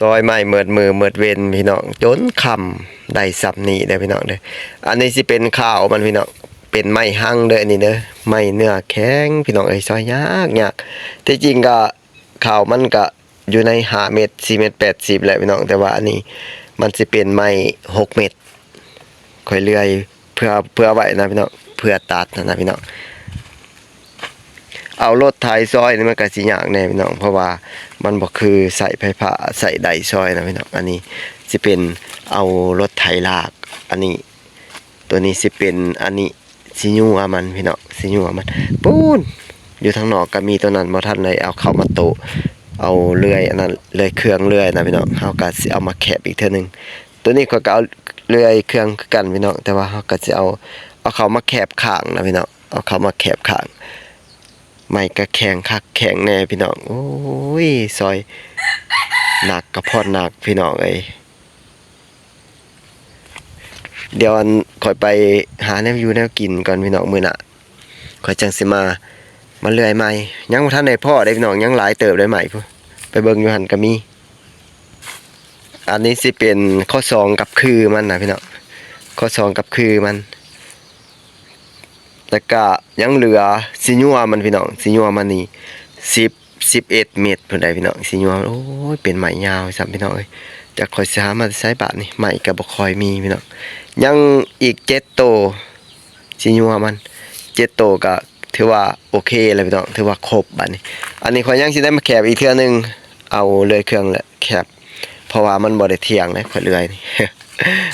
ຊອຍໄມ້ເໝິດມື້ເໝິດເວັນພີ່ນ້ອງ ຈົນຄ່ຳ ໄດ້ຊ່ຳນີ້ເດີພີ່ນ້ອງເດີ. ອັນນີ້ຊິເປັນຂ່າວມັນພີ່ນ້ອງ ເປັນໄມ້ຮັງເດີ ອັນນີ້ເດີ ໄມ້ເນື້ອແຂງພີ່ນ້ອງເອີຍ ຊອຍຍາກໆ. ທີ່ຈິງກະຂ່າວມັນກະຢູ່ໃນຫ້າເມັດ ສີ່ເມັດແປດສິບແຫຼະພີ່ນ້ອງ ແຕ່ວ່າອັນນີ້ມັນຊິເປັນໄມ້ຫົກເມັດ ຂ້ອຍເລື່ອຍເພື່ອ ເພື່ອໄວ້ນະພີ່ນ້ອງ ເພື່ອຕັດຫັ້ນນະພີ່ນ້ອງ. ເອົາລົດໄຖຊອຍນີ້ມັນກະຊິຍາກແດ່ພີ່ນ້ອງ ເພາະວ່າມັນບໍ່ຄືໃຊ້ໄຟຟ້າ ໃຊ້ໄດຊອຍນະພີ່ນ້ອງ. ອັນນີ້ຊິເປັນເອົາລົດໄຖລາກ ອັນນີ້ ຕົວນີ້ຊິເປັນ ອັນນີ້ຊິຍົວມັນພີ່ນ້ອງ ຊິຍົວມັນ. ປູ້ນ ຢູ່ທາງນອກກະມີ ຕົວນັ້ນບໍ່ທັນໄດ້ເອົາເຂົ້າມາໂຕະ ເອົາເລື່ອຍອັນນັ້ນ ເລື່ອຍເຄື່ອງເລື່ອຍນະພີ່ນ້ອງ ເຮົາກະຊິເອົາມາແຄບອີກເທື່ອໜຶ່ງ. ຕົວນີ້ຂ້ອຍກະເອົາເລື່ອຍເຄື່ອງຄືກັນພີ່ນ້ອງ ແຕ່ວ່າເຮົາກະຊິເອົາ ເອົາເຂົ້າມາແຄບຂ້າງນະພີ່ນ້ອງ ເອົາເຂົ້າມາແຄບຂ້າງ. ໄມ້ກະແຂງຄັກແຂງແນ່ພີ່ນ້ອງ ໂອ້ຍ ຊອຍໜັກກະພໍໜັກພີ່ນ້ອງເອີຍ. ດຽວອັນ ຂ້ອຍໄປຫາແນວຢູ່ແນວກິນກ່ອນພີ່ນ້ອງ ມື້ໜ້າຂ້ອຍຈັ່ງຊິມາ ມາເລື່ອຍໃໝ່. ຍັງບໍ່ທັນໄດ້ພໍ້ເດ້ພີ່ນ້ອງ ຍັງຫຼາຍເຕີບເດ້ ໄມ້ພຸ້ນ ໄປເບິ່ງຢູ່ຫັ້ນກະມີ. ອັນນີ້ຊິເປັນຂໍ້ສອງກັບຄືມັນນະພີ່ນ້ອງ ຂໍ້ສອງກັບຄືມັນ. ແລ້ວກະຍັງເຫຼືອຊິຍົວມັນພີ່ນ້ອງ ຊິຍົວມັນນີ້ສິບ ສິບເອັດເມັດພຸ້ນໃດພີ່ນ້ອງ ຊິຍົວ. ໂອ້ຍ ເປັນໄມ້ຍາວຊ້ຳພີ່ນ້ອງເອີຍ ຈັກຂ້ອຍຊິຫາມາແຕ່ໃສບາດນີ້ ໄມ້ກະບໍ່ຄ່ອຍມີພີ່ນ້ອງ. ຍັງອີກເຈັດໂຕ ຊິຍົວມັນ ເຈັດໂຕກະຖືວ່າໂອເຄແລ້ວພີ່ນ້ອງ ຖືວ່າຄົບບາດນີ້. ອັນນີ້ຂ້ອຍຍັງຊິໄດ້ມາແຄບອີກເທື່ອໜຶ່ງ ເອົາເລື່ອຍເຄື່ອງແຫຼະແຄບ ເພາະວ່າມັນບໍ່ໄດ້ທ່ຽງເດ້ ຂ້ອຍເລື່ອຍນີ້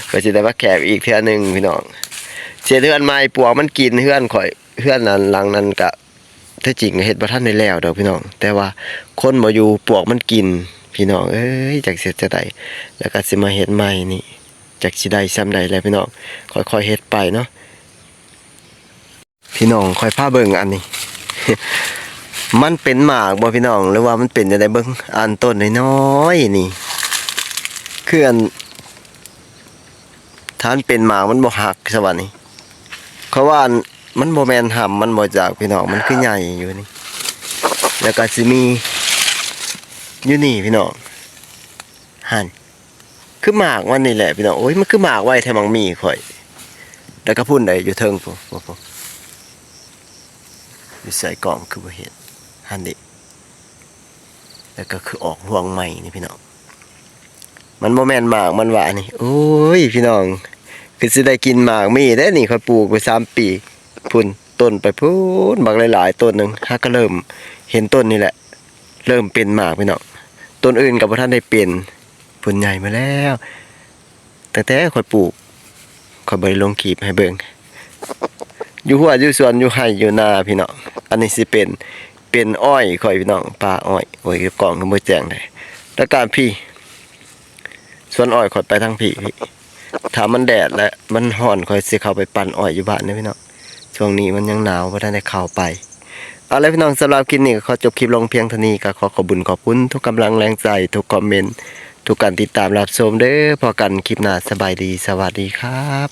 ຂ້ອຍຊິໄດ້ມາແຄບອີກເທື່ອໜຶ່ງພີ່ນ້ອງ. ເສດເຮືອນໃໝ່ ປວກມັນກິນເຮືອນຂ້ອຍ ເຮືອນນັ້ນ ຫຼັງນັ້ນກະ ແທ້ຈິງກະເຮັດບໍ່ທັນໄດ້ແລ້ວດອກພີ່ນ້ອງ ແຕ່ວ່າຄົນບໍ່ຢູ່ ປວກມັນກິນພີ່ນ້ອງເອີຍ ຈັກຊິເຮັດຈັ່ງໃດ. ແລ້ວກະຊິມາເຮັດໃໝ່ນີ້ ຈັກຊິໄດ້ຊ່ຳໃດແຫຼະພີ່ນ້ອງ ຄ່ອຍໆເຮັດໄປເນາະ. ພີ່ນ້ອງ ຂ້ອຍພາເບິ່ງອັນນີ້ ມັນເປັນໝາກບໍ່ພີ່ນ້ອງ ຫຼືວ່າມັນເປັນຈັ່ງໃດ? ເບິ່ງ ອັນຕົ້ນນ້ອຍໆນີ້ ຄືອັນ ຖ້າມັນເປັນໝາກມັນບໍ່ຫັກຊະຫວານີ້ ເພາະວ່າອັນ ມັນບໍ່ແມ່ນຫຳມັນບໍ່ຈັກພີ່ນ້ອງ ມັນຄືໃຫຍ່ຢູ່ນີ້. ແລ້ວກະຊິມີຢູ່ນີ້ພີ່ນ້ອງ ຫັ້ນ ຄືໝາກມັນນີ້ແຫຼະພີ່ນ້ອງ. ໂອ້ຍ ມັນຄືໝາກໄວແທ້ໝາກໝີ່ຂ້ອຍ. ແລ້ວກະພຸ້ນໃດ ຢູ່ເທິງພຸ້ນ ພຸ້ນ ພຸ້ນ ຢູ່ໃສ ກ້ອງຄືບໍ່ເຫັນ ຫັ້ນເດ. ແລ້ວກະຄືອອກຮວງໃໝ່ນີ້ພີ່ນ້ອງ ມັນບໍ່ແມ່ນໝາກມັນຫວານີ້. ໂອ້ຍ ພີ່ນ້ອງ ຄືຊິໄດ້ກິນໝາກໝີ່ເດ້ນີ້ ຂ້ອຍປູກໄວ້ສາມປີ ພຸ້ນ ຕົ້ນໄປພຸ້ນ ບັກຫຼາຍໆ ຕົ້ນໜຶ່ງ ຫາກະເລີ່ມເຫັນຕົ້ນນີ້ແຫຼະ ເລີ່ມເປັນໝາກພີ່ນ້ອງ. ຕົ້ນອື່ນກະບໍ່ທັນໄດ້ເປັນ ພຸ້ນໃຫຍ່ມາແລ້ວ ຕັ້ງແຕ່ຂ້ອຍປູກ ຂ້ອຍບໍ່ໄດ້ລົງຄລິບໃຫ້ເບິ່ງ ຢູ່ຮົ້ວຢູ່ສວນ ຢູ່ໄຮ່ຢູ່ນາພີ່ນ້ອງ. ອັນນີ້ຊິເປັນ ເປັນອ້ອຍຂ້ອຍພີ່ນ້ອງ ປ່າອ້ອຍ. ໂອ້ຍ ກ້ອງຄືບໍ່ແຈ້ງໃດ. ແລ້ວກະພີ້ ສວນອ້ອຍຂ້ອຍໄປທາງພີ້ ພີ້ ຖ້າມັນແດດແລະມັນຮ້ອນ ຂ້ອຍຊິເຂົ້າໄປປັ່ນອ້ອຍຢູ່ບ້ານເດີພີ່ນ້ອງ. ຊ່ວງນີ້ມັນຍັງໜາວ ບໍ່ທັນໄດ້ເຂົ້າໄປ. ເອົາລະພີ່ນ້ອງ ສຳລັບຄລິບນີ້ກະຂໍຈົບຄລິບລົງພຽງເທົ່ານີ້ ກະຂໍຂອບບຸນຂອບຄຸນທຸກກຳລັງແຮງໃຈ ທຸກຄອມເມັນ ທຸກການຕິດຕາມຮັບຊົມເດີ. ພໍ້ກັນຄລິບໜ້າ ສະບາຍດີ ສະຫວັດດີຄັບ.